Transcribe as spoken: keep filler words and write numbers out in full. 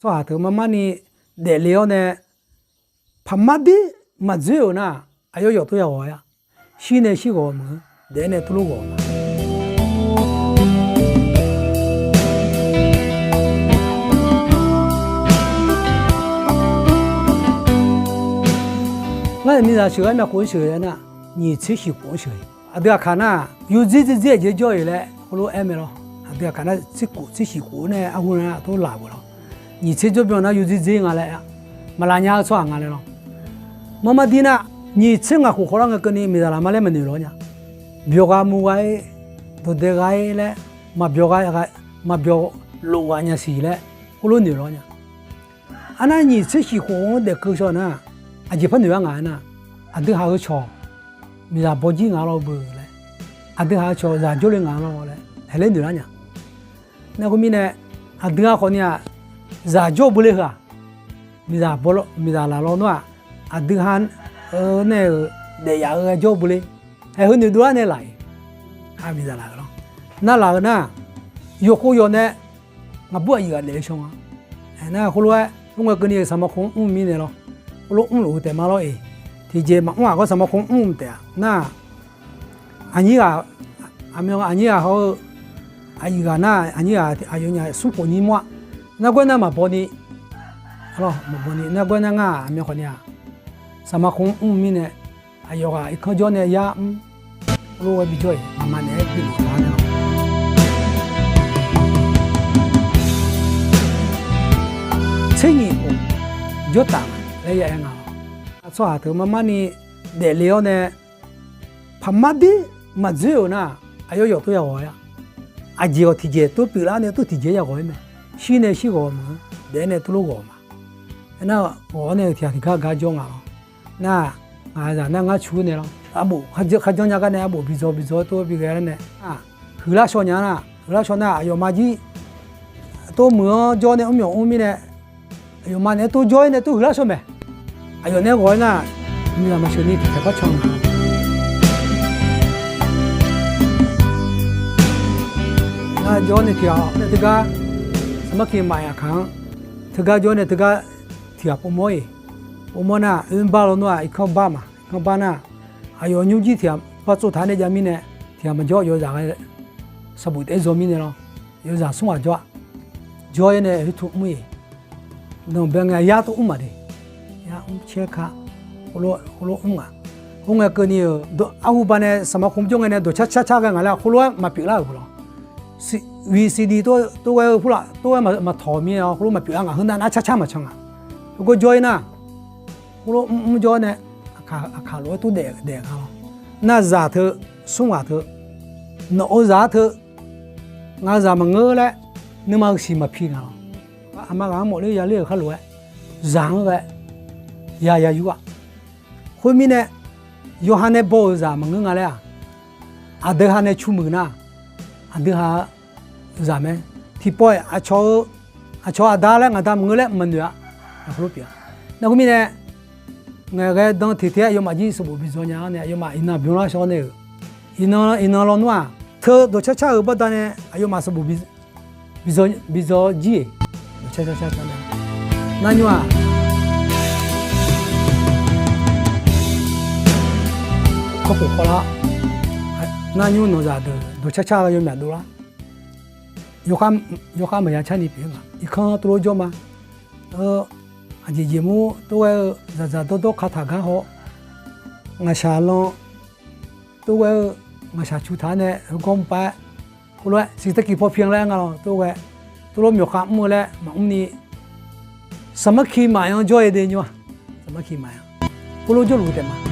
Tsawrhaq teu marmar ni daefle-awr nae, paqmar dir maqdzoer-euq nar, aqyawf yawf tov ya ghawq-a. Shir nae shir ghawq meuq-eu, daef-aer nae tov lof ghawq ma. Ngar miqzaq sheuq-aer myavkhof-anr sheuq-eu nar, nyiq tser shiq khof-anr sheuq-eu. Aqdui aqkaq nar, yawdzer dzer dzer aqjeq jawr-iq laer heulof-aer mae lawr. Aqdui aqkaq nar tser khof tser shiq khof-anr nae arhu nar tov laf-euq lawr. Nyiq tser jawrbyan nar yawdzer dzer nga laer, maqlaf nya-eu tsawrhaq nga laer lawr. Marmar dir nar, nyiq tser ngaq khof khawf lar ngae keuvni miqzaq laf ma laer maqnoeq lawr nya. Byawq ghaq muq ghaq-ir, dawqdae ghaq-ir laer, maqbyawq ghaq, maqbyawq lof ghaq nya siq laer, khoerlof noeq lawr nya. Arnar nyiq tser shiq khof-anr daef keuv shaw nar, aqjeq par noeq-ar ngaq-aer nar, aqdui haq-eu cawq miqzaq baw jir ngaq lawr beu laer, aqdui haq-eu cawq zaq jawrle ngaq lawr laer, haeq ler noeq lar nya. Nar khoermirnae, aqdui-a khawfni-aq, zaq jawr beu le heu-aq, miqzaq laf lawnmr-aq, aqdui ha-eu nae-euq daef yaf-eu jawr beu le, haeq heu noeqdov lar nae laf-iq, ha miqzaq laf-eu lawr. Nar laf-eu nar, yawqkhov yawq nae ngaqbur aqyuif ghaq daefle shaw nga. Aernar khoerlof-aer, khoerngae keuvni-euq saqmaq khov mr mirnae lawr, khoerlof mrluf-eu taef ma lawr-iq, tiqjeq maqmr-aq khawf saqmaq khov mr taef-a nar, aqnyir ghaq, aqmyan aqnyir ghaq haw-eu, aqyuif ghaq nar aqnyir ghaq aqyawfnyaf smr khof nyir mawr-a. Nargawr nar maqbaw ni, maqbaw ni nargawr nar ngar aqmyan khawfni-aq, saqmaq khov mr mirnae, aqyawf ghaq irkanr jawr nae yar mr, khoerlof-aer bijawr-iq maqma naeq-aer binoeq lar nae lawr. Tser nyiq khof jawr taf laer ya aer nga lawr. Tsawrhaq teu marmar ni daefle-awr nae, paqmar dir maqdzoer-euq nar, aqyawf yawf tov ya ghawq-aer-a. Aqjeq ghawq tiqjeq tov pyeuflar nae tov tiqjeq ya ghawq-aer mae. Shir nae shir ghawq meuq-eu, daef-aer nae tov lof ghawq ma. Aernar ghawq-awr nae-euq tiq ghaq tiqgar gar jawr nga lawr. Nar, ngaq zaq nar ngar cu-eu nae lawr, arbof kharjanr nya gar nae arbof bidzaw bidzaw-aer tov bighae-aer nae, huiqlar shaw nya nar, huiqlar shaw nar aqyawfmaf jir tov muiq-anr jawr nae mr myawq mr mirnae, aqyawfmaf naeq-aer tov jawr-ir nae tov huiqlar shaw mae. Aqyawf naeq-aer ghawq-aer nar, miqzaq maqsheuq ni tiqkhaeq par can nga. Nar jawr nae tiq ghaq nae teugar, saqmarki maqyaq kaq-anr, teugar jawr nae teugar tiq ghaq povmawr-iq, povmawr nar oerbar lawnmr-aq irkanr bar ma. Irkanr bar nar, aqyawf nymrjir tiq ghaq par tsovtaq-aer nae jav mirnae, tiq ghaq maqjawr yawzaq ghae sanqbof taef-aer zaw mirnae lawr, yawzaq smr ghaq jawr-a. Jawr-aer nae oertu mr-iq, nanqbae ngae yar tov mr maqde, yar mr caer ka, khoerlof mr nga. Khoerngae keuvni-euq arhu banae saqmaq khov jawr ngae nae dawqcar car car ghae ngaq laer khoerlof-aer maqpyeuf lar-euq lawr. Vcd tov ghae-eu purlaf tov ghae maqtawq mir-a khoerlof maqpyeuf lar ngaq heu nar nar car car maqcan nga. Heugar jawr-ir nar, khoerlof mr mr jawr nae, aqkaq lof-aer tov daef daef nga lawr. Nar zaq teu, smr ghaq teu, nawq-eu zaq-anr teu, ngaq zaq maqngeur laer, nuima-eu siq maqpi nga lawr. Aqma ghaq-anr mawf ler ya ler-euq khar lof-aer, zaq-anr ghae ya ya yur-a. Khoermirnae, yawqha nae baw-euq zaq maqngeur nga laer-aq, aqdui ha nae cu muiq nar, aqdui ha-eu zaq mae. Tiqpawf-iq aqcawq-eu, aqcawq aqda laer ngaq da maqngeur laer maqnoeq-a. Nar khoermirnae, ngaeqghae dan teq teq-aer aqyawfmaf jir sanqbof bidzaw nya-awr nae aqyawfmaf iqnan byanlar shaw-awr nae-euq, iqnan iqnan lawnmr-aq teu dawqcar car-euq baqdanae aqyawfmaf sanqbof bidzaw jir-iq, dawqcar car car nar nymr-aq, kawrkhof kawvlar, nar nymr nawqzaq deuq dawqcar car-eu yawmyaq dovlar. Yawkhav maqya carni pyeuf-eu nga. Irkanr tov lof jawr ma. Aqjeq jeq mur tov ghae-eu zaqdzaq dawrdawr kataq gar haw, ngaqshaq lan tov ghae-eu, ngaqshaq cu taq-aer nae heugawr mrpav-aer, khoerlof-aer siqtarkiq paw pi-anr laer nga lawr tov ghae, tov lof myawqkhav mr-eu laer maqmr ni, saqmarki maqyan jawr-eu de nymr-aq, saqmarki maqyan, khoerlof jawrluf taef ma.